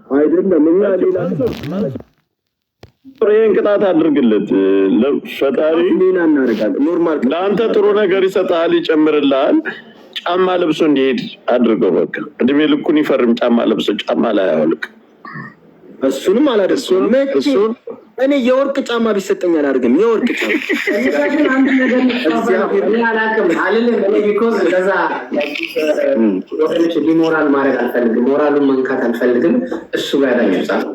አይደለም እኛ ሌላ ይህን ቅጣት አድርግለት ፈጣሪ። ሌላ እናደርጋለን። Normal ለአንተ ጥሩ ነገር ይሰጥሃል፣ ይጨምርልሃል። ጫማ ለብሶ እንዲሄድ አድርገው። በቃ እድሜ ልኩን ይፈርም። ጫማ ለብሶ ጫማ ላይ አያወልቅ። እሱንም አላደርግም። እሱን እኔ የወርቅ ጫማ ቢሰጠኝ አላደርግም። የወርቅ ጫማ ግን አንድ ነገር እኔ አላውቅም አልልም። እኔ because ለዛ ወገኖች demoral ማድረግ አልፈልግም፣ ሞራሉን መንካት አልፈልግም። እሱ ጋር ያላችሁ ጻፍ።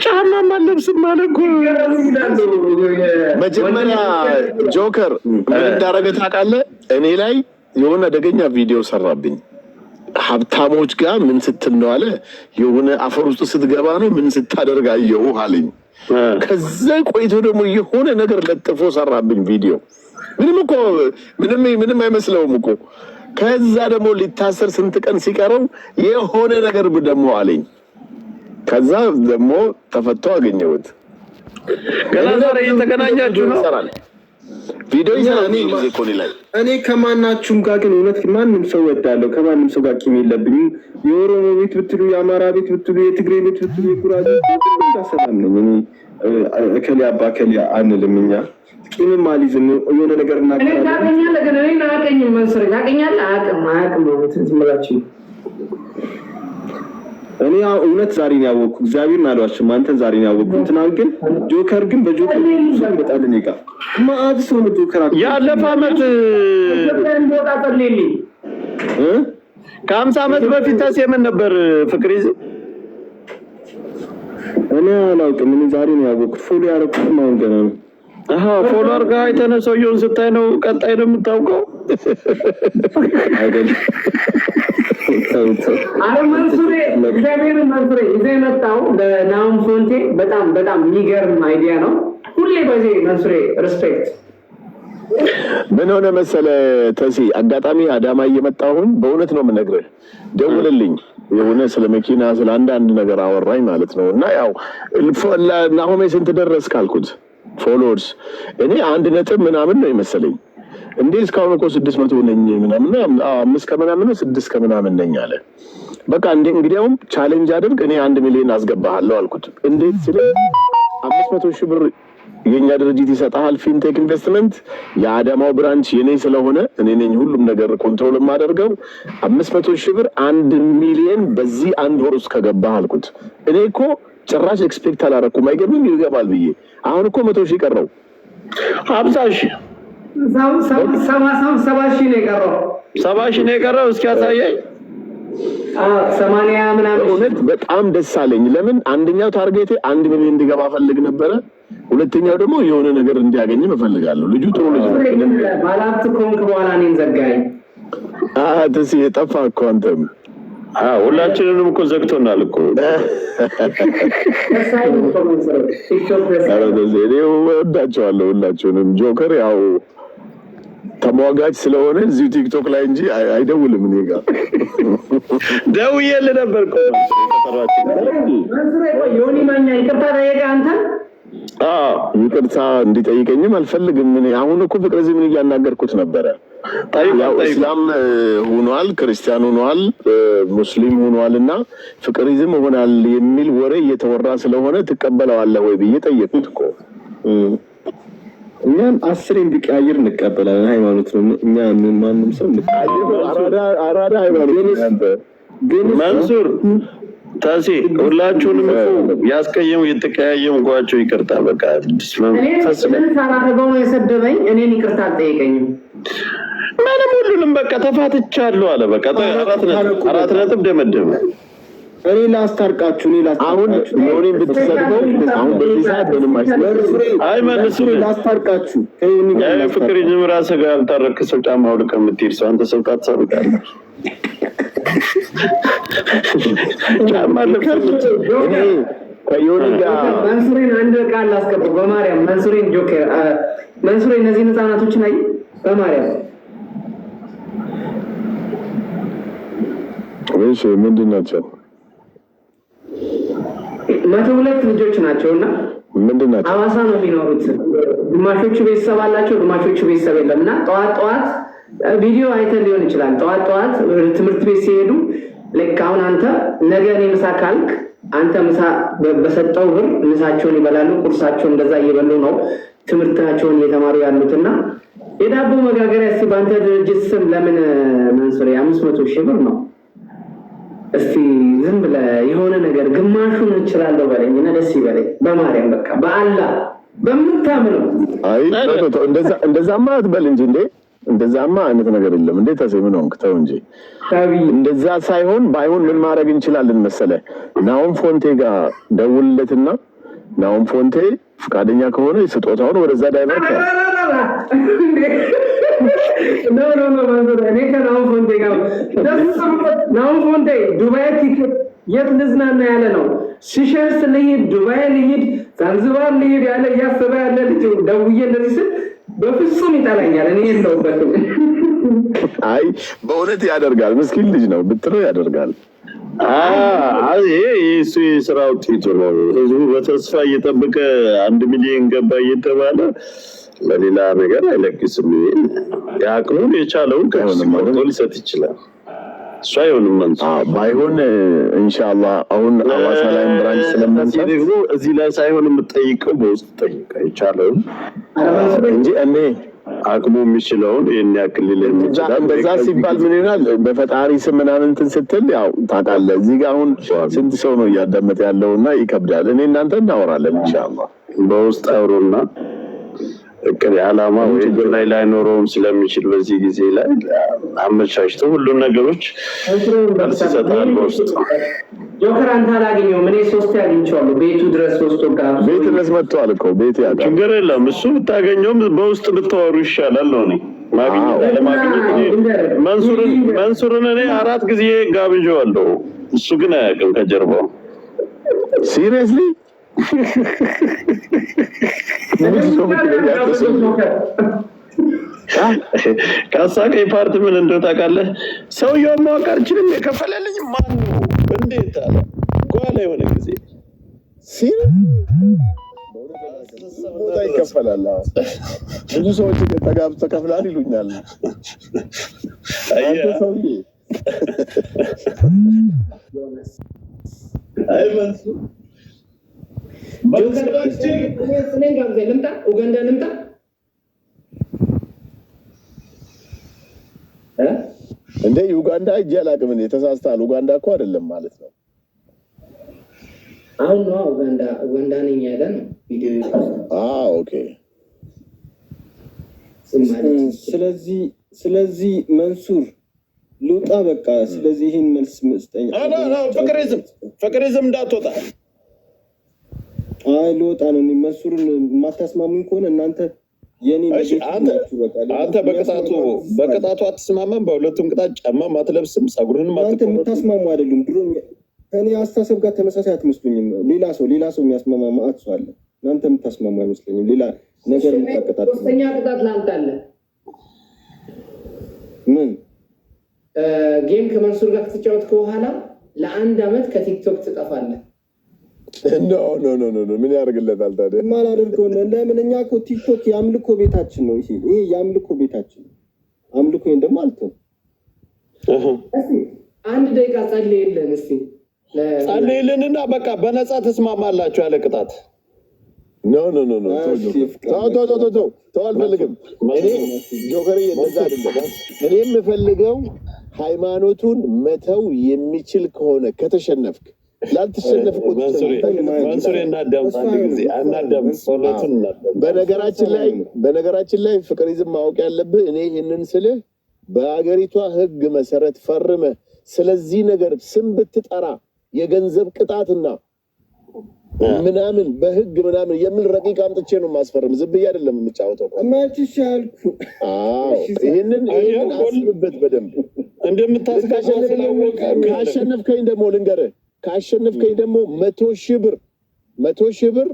ጫማ አለብስም አለ እኮ። መጀመሪያ ጆከር ምን እንዳደረገ ታውቃለህ? እኔ ላይ የሆነ አደገኛ ቪዲዮ ሰራብኝ። ሀብታሞች ጋር ምን ስትል ነው አለ። የሆነ አፈር ውስጥ ስትገባ ነው ምን ስታደርግ አየሁህ አለኝ። ከዛ ቆይቶ ደግሞ የሆነ ነገር ለጥፎ ሰራብኝ ቪዲዮ። ምንም እኮ ምንም ምንም አይመስለውም እኮ። ከዛ ደግሞ ሊታሰር ስንት ቀን ሲቀረው የሆነ ነገር ደግሞ አለኝ። ከዛ ደግሞ ተፈቶ አገኘሁት። ገና ዛሬ እየተገናኛችሁ ነው። ይሰራል፣ ቪዲዮ ይሰራል ብዙ ጊዜ እኮ እኔ ላይ። እኔ ከማናችሁም ጋር ግን እውነት ማንም ሰው ወዳለሁ። ከማንም ሰው ጋር ቂም የለብኝም። የኦሮሞ ቤት ብትሉ፣ የአማራ ቤት ብትሉ፣ የትግሬ ቤት ብትሉ፣ የጉራጌ ቤት ጋር ሰላም ነኝ። እኔ እከሌ አባ እከሌ አንልም። እኛ ቂምም አልይዝም። የሆነ ነገር እኔ እናገራለን። ታውቀኛለህ፣ ግን እኔን አያውቀኝም። መንሱር ታውቀኛለህ? አያውቅም፣ አያውቅም ነው ዝም ብላችሁ። እኔ ያው እውነት ዛሬ ነው ያወቅኩ። እግዚአብሔርን አልዋሽም። አንተን ዛሬ ነው ያወቅኩ። እንትናን ግን ጆከር ግን በጆከር ብዙ ሰው ይመጣል እኔ ጋር፣ መአት ሰው ነው ጆከር ያለፈ ዓመት ኢትዮጵያ እንዲወጣ ጸልይልኝ። እ? ከ50 ዓመት በፊት ተሴ ምን ነበር ፍቅር ይዝ እኔ አላውቅም። እኔ ዛሬ ነው ያወቅኩት። Follow ያደረኩትም አሁን ገና ነው። አሀ follow አድርገህ አይተህ ነው፣ ሰውየውን ስታይ ነው ቀጣይ ነው የምታውቀው። አይደለም፣ ተው ተው። አረ መንሱሬ፣ እግዚአብሔርን መንሱሬ ይዘህ የመጣው ለናሁም ፎንቴ በጣም በጣም የሚገርም idea ነው። ሁሌ በዚህ መንሱሬ respect። ምን ሆነ መሰለ ተሲ፣ አጋጣሚ አዳማ እየመጣሁኝ በእውነት ነው የምነግርህ፣ ደውልልኝ የሆነ ስለ መኪና ስለ አንዳንድ ነገር አወራኝ ማለት ነው። እና ያው ናሆሜ ስንት ደረስክ አልኩት followers፣ እኔ አንድ ነጥብ ምናምን ነው የመሰለኝ። እንዴ እስካሁን እኮ 600 ነኝ ምናምን፣ አምስት ከምናምን ነው ስድስት ከምናምን ነኝ አለ። በቃ እንዴ እንግዲያውም challenge አድርግ፣ እኔ 1 ሚሊዮን አስገባሃለሁ አልኩት። እንዴት ስለ 500,000 ብር የእኛ ድርጅት ይሰጠሃል። ፊንቴክ ኢንቨስትመንት የአዳማው branch የኔ ስለሆነ እኔ ነኝ ሁሉም ነገር control የማደርገው። 500,000 ብር 1 ሚሊዮን በዚህ አንድ ወር ውስጥ ከገባህ አልኩት። እኔ እኮ ጭራሽ expect አላረኩም። አይገርምም ይገባል ብዬ። አሁን እኮ 100,000 ቀረው። 50,000። 70,000 ነው የቀረው። 70,000 ነው የቀረው። እስኪ ያሳየኝ። ሰማንያ ምናምን። በእውነት በጣም ደስ አለኝ። ለምን አንደኛው target ኤ 1 ሚሊዮን እንዲገባ ፈልግ ነበረ። ሁለተኛው ደግሞ የሆነ ነገር እንዲያገኝም እፈልጋለሁ። ልጁ ጥሩ ልጅ ነው። ምንም ባለሀብት ከሆንክ በኋላ እኔን ዘጋኝ። ትስ የጠፋ እኮ አንተም። ሁላችንንም እኮ ዘግቶናል እኮ። ደስ አይልም እኮ መንሱሬ፣ ቲክቶክ ደስ ኧረ አይልም። ተስዬ፣ እኔ እወዳቸዋለሁ ሁላችሁንም። ጆከር ያው ተሟጋች ስለሆነ እዚሁ ቲክቶክ ላይ እንጂ አይደውልም እኔ ጋር። ደውዬልህ ነበር እኮ የቀጠሯችን። መንሱሬ ቆይ፣ ዮኒ ማኛ ይቅርታ ጠየቀ አንተን? አዎ። ይቅርታ እንዲጠይቀኝም አልፈልግም። እኔ አሁን እኮ ፍቅር እዚህ ምን እያናገርኩት ነበረ። ጠይቋል፣ ያው ጠይቋል። እስላም ሆኗል፣ ክርስቲያን ሆኗል፣ ሙስሊም ሆኗል እና ፍቅሪዝም ሆናል የሚል ወሬ እየተወራ ስለሆነ ትቀበለዋለህ ወይ ብዬ ጠየቅኩት እኮ። እኛም አስሬን ቢቀያየር እንቀበላለን። ሃይማኖት ነው። እኛ ማንም ሰው እንቀበላለን። አራዳ አራዳ ሃይማኖት ነው ያንተ። ግን መንሱር፣ ታሴ ሁላችሁንም እኮ ያስቀየሙ የተቀያየምኳቸው ይቅርታ። በቃ እኔ ምን ሳላደርገው ነው የሰደበኝ? እኔን ይቅርታ አልጠየቀኝም። ምንም ሁሉንም በቃ ተፋትቻለሁ አለ። በቃ 4 ነጥብ 4 ነጥብ ደመደመ። እኔ ላስታርቃችሁ፣ እኔ አሁን ላስታርቃችሁ፣ ዮኒን ብትሰድበው አሁን በዚህ ሰዓት ምንም አይሰማም። አይ መልሱ። ላስታርቃችሁ ከዮኒ ጋር። ፍቅር ይዝም ራስህ ጋር ያልታረክ ሰው ጫማ አውልቀህ የምትሄድ ሰው አንተ ሰው ታሰርቃለህ። ጫማ ለብሰህ እኔ ከዮኒ ጋር መንሱሬን አንድ ቃል ላስገባው። በማርያም መንሱሬን፣ ጆከር መንሱሬ፣ እነዚህን ህፃናቶችን አይ በማርያም። እሺ ምንድን ናቸው? 102 ልጆች ናቸው እና ምንድን ናቸው? ሐዋሳ ነው የሚኖሩት። ግማሾቹ ቤተሰብ አላቸው፣ ግማሾቹ ቤተሰብ የለም። እና ጠዋት ጠዋት ቪዲዮ አይተህ ሊሆን ይችላል። ጠዋት ጠዋት ወደ ትምህርት ቤት ሲሄዱ ልክ አሁን አንተ ነገ እኔ ምሳ ካልክ አንተ ምሳ በሰጠው ብር ምሳቸውን ይበላሉ። ቁርሳቸውን እንደዛ እየበሉ ነው ትምህርታቸውን እየተማሩ ያሉትና የዳቦ መጋገሪያ እስቲ በአንተ ድርጅት ስም ለምን መንሱር 500,000 ብር ነው። እስቲ ዝም ብለህ የሆነ ነገር ግማሹን እችላለሁ በለኝ እና ደስ ይበለኝ። በማርያም በቃ በአላህ በምታምነው። አይ እንደዛማ አትበል እንጂ እንዴ፣ እንደዛማ አይነት ነገር የለም እንዴ። ተሴ ምን ሆንክ? ተው እንጂ። እንደዛ ሳይሆን ባይሆን ምን ማድረግ እንችላለን መሰለ፣ ናኦም ፎንቴ ጋር ደውልለትና ናኦም ፎንቴ ፈቃደኛ ከሆነ ስጦታውን ወደዛ divert። No, no, no፣ መንሱር፣ እኔ ከናኦም ፎንቴ ጋር ደስ ናኦም ፎንቴ ዱባይ ቲኬት የት ልዝናና ያለ ነው። ሲሸልስ ልሂድ፣ ዱባይ ልሂድ፣ ዛንዝባር ልሂድ ያለ እያሰበ ያለ ልጅ ደውዬ እንደዚህ ስል በፍጹም ይጠላኛል። እኔ የለሁበትም። አይ በእውነት ያደርጋል። ምስኪን ልጅ ነው ብትለው ያደርጋል። ይሄ የእሱ የስራ ውጤቱ ነው። ህዝቡ በተስፋ እየጠበቀ 1 ሚሊዮን ገባ እየተባለ ለሌላ ነገር አይለግስም። ይሄን የአቅሙን የቻለውን ከኪሱ ቆርጦ ሊሰጥ ይችላል። እሱ አይሆንም መንሱር። ባይሆን ኢንሻአላህ አሁን አዋሳ ላይም branch ስለምንሰጥ ደግሞ እዚህ ላይ ሳይሆን የምጠይቀው በውስጥ ጠይቀ የቻለውን እንጂ እኔ አቅሙ የሚችለውን ይህን ያክል ሊል ይችላል። እንደዛ ሲባል ምን ይሆናል? በፈጣሪ ስም ምናምን እንትን ስትል ያው ታውቃለህ፣ እዚህ ጋር አሁን ስንት ሰው ነው እያዳመጠ ያለው እና ይከብዳል። እኔ እናንተ እናወራለን ኢንሻአላህ። በውስጥ አውሩና እቅድ ዓላማ ወይ ላይ ላይኖረውም ስለሚችል በዚህ ጊዜ ላይ አመቻችተው ሁሉም ነገሮች መልስ ይሰጣል በውስጥ። ጆከር አንተ አላገኘውም። እኔ ሶስቴ አግኝቼዋለሁ። ቤቱ ድረስ ሶስት ወጋ ቤት ድረስ መጥቷል እኮ ቤት ያውቃል። ችግር የለም። እሱ ብታገኘውም በውስጥ ብታወሩ ይሻላል ነው። እኔ ማግኘት አለማግኘት መንሱርን እኔ አራት ጊዜ ጋብዤዋለሁ። እሱ ግን አያውቅም ከጀርባው። Seriously? ካሳቀኝ part ምን እንደው ታውቃለህ? ሰውየውን ማወቅ አልችልም። የከፈለልኝ ማን ነው? እንዴት አለ ጓላ የሆነ ጊዜ ቦታ ይከፈላል። ብዙ ሰዎች ተጋብቶ ተከፍላል ይሉኛል። አንተ ሰውዬ። አይ መንሱር። እኔን ጋብዘኝ ልምጣ፣ ኡጋንዳ ልምጣ። እንደ ዩጋንዳ እጅ አላውቅም። እኔ ተሳስተሃል። ኡጋንዳ እኮ አይደለም ማለት ነው። አሁን ነው ኡጋንዳ ኡጋንዳ ነኝ ያለ ነው ቪዲዮ። Okay። ስለዚህ መንሱር ልውጣ በቃ። ስለዚህ ይህን መልስ መስጠኝ። ፍቅሪዝም ፍቅሪዝም እንዳትወጣ። አይ ልወጣ ነው። እኔ መንሱርን የማታስማሙኝ ከሆነ እናንተ የኔ ናችሁ። በቃ አንተ በቅጣቱ አትስማማም። በሁለቱም ቅጣት ጫማም አትለብስም፣ ጸጉርህንም እናንተ የምታስማሙ አይደሉም። ድሮ ከእኔ አስተሳሰብ ጋር ተመሳሳይ አትመስሉኝም። ሌላ ሰው የሚያስማማ ማአት ሰው አለ። እናንተ የምታስማሙ አይመስለኝም። ሌላ ነገር የምታቀጣጥ ሶስተኛ ቅጣት ለአንተ አለ። ምን? Game ከመንሱር ጋር ከተጫወትክ በኋላ ለአንድ አመት ከቲክቶክ ትጠፋለህ። No, no, no, no፣ ምን ያደርግለታል ታዲያ? የማላደርገው ለምን? እኛ እኮ ቲክቶክ የአምልኮ ቤታችን ነው። ይሄ የአምልኮ ቤታችን ነው። አምልኮ ደግሞ አልተውም። አንድ ደቂቃ ጸልይልን እስቲ። ጸልይልንና በቃ በነፃ ተስማማላችሁ ያለ ቅጣት። No, no, no, no፣ ተው ተው ተው ተው ተው፣ አልፈልግም። እኔ ጆከርዬ እንደዛ አይደለም። እኔ የምፈልገው ሃይማኖቱን መተው የሚችል ከሆነ ከተሸነፍክ ላልተሸነፍ እኮ መንሱሬ እናዳምጥ፣ አንድ ጊዜ አናዳምጥ፣ ጸሎቱን እናዳምጥ። በነገራችን ላይ ፍቅሪዝም ማወቅ ያለብህ እኔ ይህንን ስልህ በሀገሪቷ ሕግ መሰረት ፈርመህ ስለዚህ ነገር ስም ብትጠራ የገንዘብ ቅጣትና ምናምን በህግ ምናምን የሚል ረቂቅ አምጥቼ ነው የማስፈርም። ዝም ብዬ አይደለም የምጫወተው። መችሽ ያልኩ። አዎ ይህንን አስብበት በደንብ። እንደምታስገባ ስላወቀ ካሸነፍከኝ ደግሞ ልንገርህ፣ ካሸነፍከኝ ደግሞ 100,000 ብር 100,000 ብር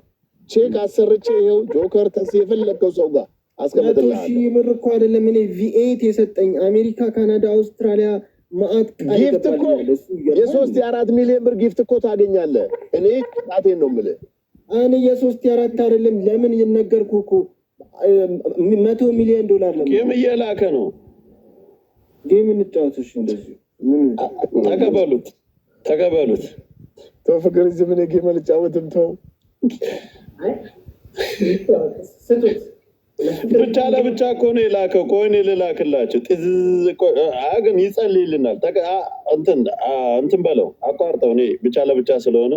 ቼክ አሰርቼ ይኸው ጆከር ተስ የፈለግከው ሰው ጋር መቶ አስቀምጥልሃለሁ። ሺህ ብር እኮ አይደለም እኔ V8 የሰጠኝ አሜሪካ፣ ካናዳ፣ አውስትራሊያ ማአት ቃል gift እኮ ይገባልኛል። እሱ ይገርማል። የ3 የ4 ሚሊዮን ብር gift እኮ ታገኛለህ። እኔ ቅጣቴን ነው የምልህ። እኔ የሶስት የአራት አይደለም ለምን የነገርኩህ እኮ 100 ሚሊዮን ዶላር ነው። ቂም እየላከ ነው። Game እንጫወት። እሺ እንደዚሁ ምን ተቀበሉት፣ ተቀበሉት። ተው ፍቅር ዝም፣ እኔ game አልጫወትም። ተው። አይ ስጡት። ብቻ ለብቻ እኮ ነው የላከው። ቆይ እኔ ልላክላቸው። ጥዝዝ ግን ይጸልይልናል። እንትን በለው፣ አቋርጠው። እኔ ብቻ ለብቻ ስለሆነ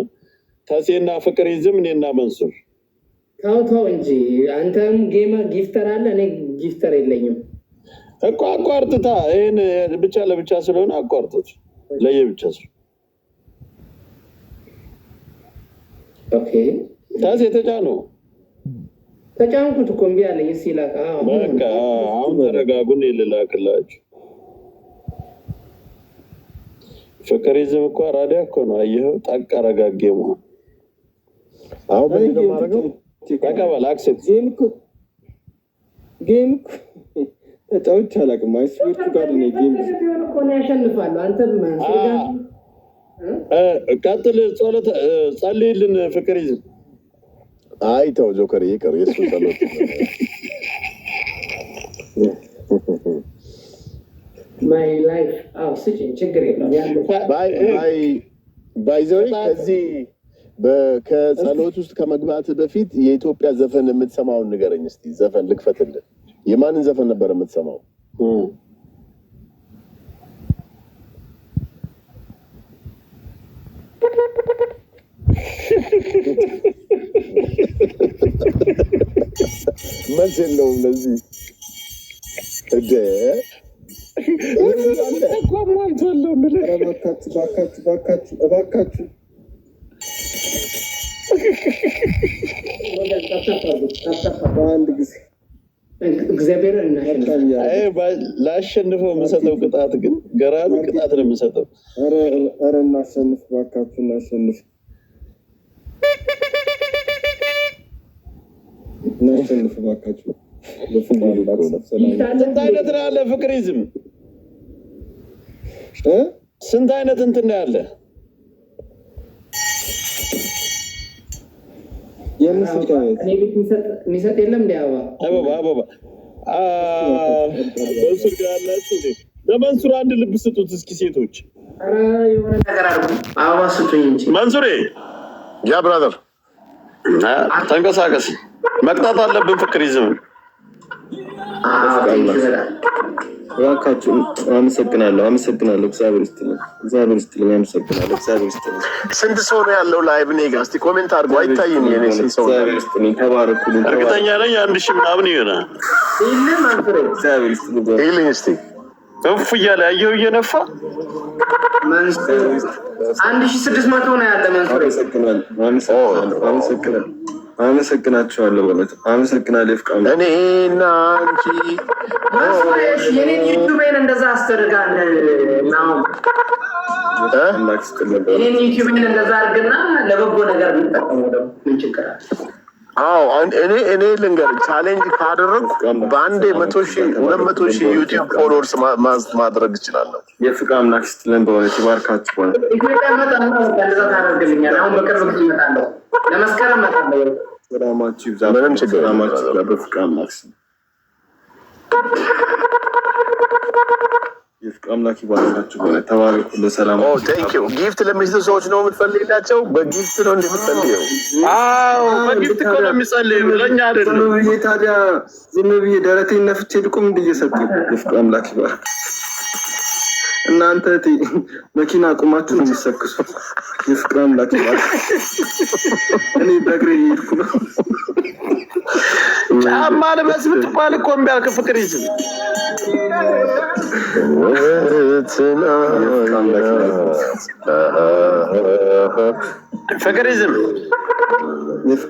ተሴና ፍቅር ይዝም፣ እኔና መንሱር። ተው ተው እንጂ፣ አንተም game gifter አለ፣ እኔ gifter የለኝም። እኮ አቋርጥታ፣ ይህን ብቻ ለብቻ ስለሆነ አቋርጡት። ለየብቻ ስለ Okay። ተሴ ተጫነው። ተጫንኩት እኮ፣ እምቢ አለኝ። እስኪ ላክ። አዎ። በቃ አሁን ተረጋጉን፣ ልላክላችሁ። ፍቅር ይዝም እኮ አራዳ እኮ ነው። አየኸው? ጠቅ አረጋጌ መሆን አሁን ምንድን ነው የማደርገው? ተቀበል፣ accept። Game እኮ ተጫውቼ አላውቅም። I swear to God እኔ game ቢሆን እኮ ነው ያሸንፋሉ። አንተም መንሱር ጋር ቀጥል፣ ጸሎት ጸልይልን። ፍቅር ይዝም። አይ ተው ጆከር፣ ይቅር የእሱ ጸሎት። My life፣ አዎ ስጭኝ፣ ችግር የለውም ያለው። By the way፣ ከዚህ ከጸሎት ውስጥ ከመግባት በፊት የኢትዮጵያ ዘፈን የምትሰማውን ንገረኝ እስቲ። ዘፈን ልክፈትልህ። የማንን ዘፈን ነበር የምትሰማው? መልስ የለውም ለዚህ። እንደ ኧረ እባካችሁ፣ እባካችሁ፣ እባካችሁ፣ እባካችሁ! በአንድ ጊዜ እግዚአብሔር እናሸንፍ። መልካም እያደረገ ላሸንፈው የምሰጠው ቅጣት ግን ገራሚ ቅጣት ነው የምሰጠው። ኧረ ኧረ እናሸንፍ፣ እባካችሁ እናሸንፍ፣ እናሸንፍ እባካችሁ። በፍቅር አምላክ ሰላም። ስንት አይነት ነው ያለ ፍቅር ይዝም? እ? ስንት አይነት እንትን ነው ያለ? የምን ስንት አይነት? እኔ ቤት የሚሰጥ የለም እንዲ አበባ። አበባ አበባ መንሱር ጋር ያላችሁ እንዴ? ለመንሱር አንድ ልብ ስጡት እስኪ ሴቶች። ኧረ የሆነ ነገር አድርጉ፣ አበባ ስጡኝ እንጂ። መንሱሬ። Yeah, brother. ተንቀሳቀስ፣ መቅጣት አለብን ፍቅር ይዝም። አዎ፣ thank you በጣም። እባካችሁ፣ አመሰግናለሁ፣ አመሰግናለሁ። እግዚአብሔር ይስጥልኝ፣ እግዚአብሔር ይስጥልኝ። አመሰግናለሁ፣ እግዚአብሔር ይስጥልኝ። ስንት ሰው ነው ያለው live እኔ ጋ? እስቲ comment አድርጎ፣ አይታይም የኔ ስንት ሰው ነው እግዚአብሔር ያለው። ይስጥልኝ። ተባረኩልኝ። እርግጠኛ ነኝ 1000 ምናምን ይሆናል። ይልም መንሱሬ። እግዚአብሔር ይስጥልኝ። ይልኝ እስቲ። እፍ እያለ ያየው እየነፋ። መንሱር፣ 1600 ነው ያለ መንሱሬ። አመሰግናለሁ፣ አመሰግናለሁ፣ አመሰግናለሁ፣ አመሰግናችኋለሁ። በእውነት አመሰግናለሁ። የፍቃ እኔና አንቺ። መንሱሬ፣ እሺ፣ የኔን ዩቲዩብን እንደዛ አስደርጋል ነው። እ? አምላክ ይስጥልኝ በእውነት። የኔን ዩቲዩብን እንደዛ አድርግና ለበጎ ነገር እንጠቀመው ደግሞ፣ ምን ችግር አለ? አዎ፣ እኔ ልንገርህ፣ challenge ካደረግኩ በአንዴ 100,000፣ 200,000 ዩቲዩብ followers ማድረግ እችላለሁ። የፍቅር አምላክ ይስጥልን በእውነት፣ ይባርካችሁ በእውነት። ኢትዮጵያ እመጣለሁ፣ በቃ እንደዛ ታደርግልኛለህ። አሁን በቅርብ ጊዜ እመጣለሁ፣ ለመስከረም እመጣለሁ። ሰላማችሁ ይብዛ። ምንም ችግር የለም። ሰላማችሁ ይብዛ በፍቅር አምላክ ስም። የፍቅር አምላክ ይባርካችሁ በእውነት። ተባረኩ። ለሰላማችሁ። Thank you። Gift ለሚሰጡ ሰዎች ነው የምትፈልግላቸው? በ gift ነው እንደምትፈልገው? አዎ፣ በ gift እኮ ነው የሚጸልዩ፣ ለእኛ አይደለም። ዝም ብዬ ታዲያ ዝም ብዬ ደረቴን ነፍቼ ልቁም እንደ እየሰጡ? የፍቅር አምላክ ይባርክ። እናንተ እህቴ መኪና አቁማችሁ ነው የሚሰክሱት። የፍቅር አምላክ ይባርክ። እኔ በእግሬ እየሄድኩ ነው። ጫማ ልበስ ብትባል እኮ እምቢ አልክ። ፍቅር ይዝም። የፍቅር አምላክ ይባርክ። ፍቅር ይዝም፣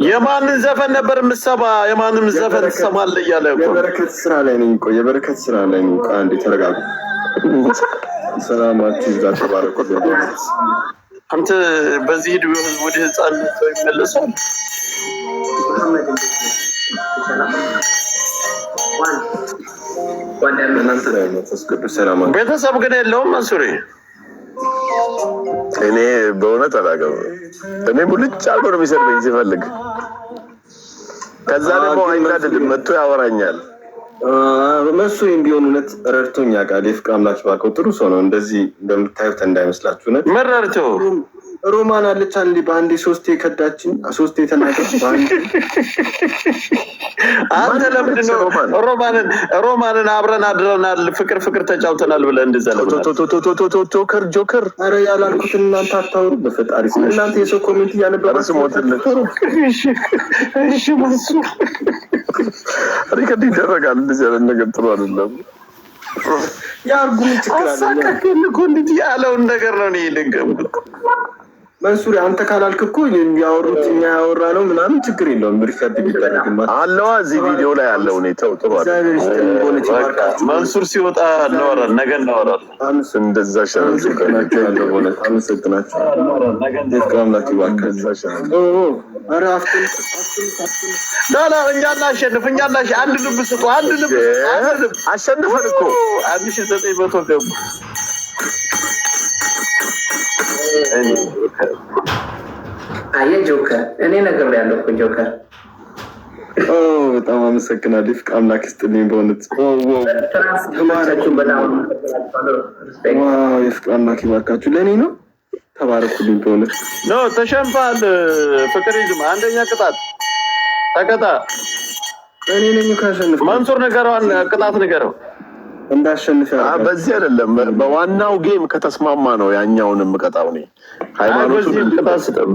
የማንን ዘፈን ነበር የምትሰማ? የማንም ዘፈን ትሰማለህ እያለ እኮ ነው። የበረከት ስራ ላይ ነኝ እኮ፣ የበረከት ስራ ላይ ነኝ እኮ። አንዴ ተረጋጉ። ሰላማችሁ ይብዛ። ተባረኩ። አንተ በዚህ ዕድሜው ህዝብ ወደ ህፃንነት ሰው ይመለሳል። መሐመድ፣ እንዴት ነህ? ሰላም ዋን ዋን። እናንተ ላይ መንፈስ ቅዱስ ሰላማችሁ ቤተሰብ ግን የለውም መንሱሬ። እኔ በእውነት አላውቅም። እኔ ሙልጭ አድርጎ ነው የሚሰድበኝ ሲፈልግ። ከዛ ደግሞ አይናደድም፣ መጥቶ ያወራኛል። መሱ ቢሆን እውነት ረድቶኝ ያውቃል። የፍቅር አምላክ ባከው ጥሩ ሰው ነው። እንደዚህ እንደምታዩት እንዳይመስላችሁ። እውነት ምን ረድቶ? ሮማን አለች አንዴ በአንዴ ሶስቴ ከዳችን፣ ሶስቴ ተናገር። አንተ ለምንድን ነው ሮማንን አብረን አድረናል፣ ፍቅር ፍቅር ተጫውተናል ብለህ እንደዛ ለምን? ጆከር ጆከር። ኧረ ያላልኩትን እናንተ አታውሩ። በፈጣሪ እናንተ የሰው comment እያነበባችሁ። እሺ መሱ። Record ይደረጋል። እንደዚህ አይነት ነገር ጥሩ አይደለም። የአርጉ ምን ችግር አለ? አሳቀቅን እኮ እንዲህ ያለውን ነገር ነው እኔ የደገምኩት። መንሱር፣ አንተ ካላልክ እኮ ያወሩት እኛ ያወራ ነው ምናምን ችግር የለውም። Record ቢደረግማ አለዋ እዚህ ቪዲዮ ላይ ያለው ሁኔታው ጥሩ እግዚአብሔር ይስጥልኝ። በእውነት ይባርካችሁ። መንሱር ሲወጣ እናወራለን፣ ነገ እናወራለን። እንደዛ አመሰግናችኋለሁ። በእውነት አመሰግናችኋለሁ። የፍቅር አምላክ ይባርካችሁ። ኧረ አፍጥን አፍጥን። ላ እኛ እናሸንፍ፣ እኛ እናሸንፍ። አንድ ልብ ስጡ፣ አንድ ልብ ስጡ፣ አንድ ልብ። አሸንፈን እኮ። 1900 ገቡ። አየህ ጆከር፣ እኔ ነግሬያለሁ እኮ ጆከር። በጣም አመሰግናለሁ። የፍቅር አምላክ ይስጥልኝ በእውነት። በጣም የፍቅር አምላክ ይባርካችሁ። ለእኔ ነው። ተባረኩልኝ በእውነት። No፣ ተሸንፋል። ፍቅር ይዝም አንደኛ ቅጣት ተቀጣ። እኔ ነኝ ካሸንፍ። መንሱር ንገረው፣ ቅጣት ንገረው። እንዳሸንፍ። በዚህ አይደለም፣ በዋናው game ከተስማማ ነው ያኛውን የምቀጣው እኔ። ሃይማኖቱን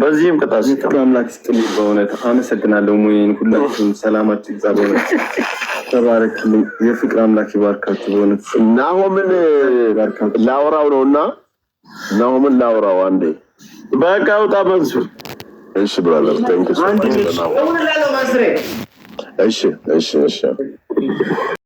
በዚህም ቅጣት ስጠው። አምላክ ይስጥልኝ በእውነት አመሰግናለሁ። ሙይን ሁላችሁም ሰላማችሁ ይብዛ። በእውነት ተባረክልኝ። የፍቅር አምላክ ይባርካችሁ በእውነት። ናሆምን ላውራው ነው እና ናሆምን ላውራው አንዴ። በቃ ውጣ መንሱር። እሺ brother፣ thank you። እሺ።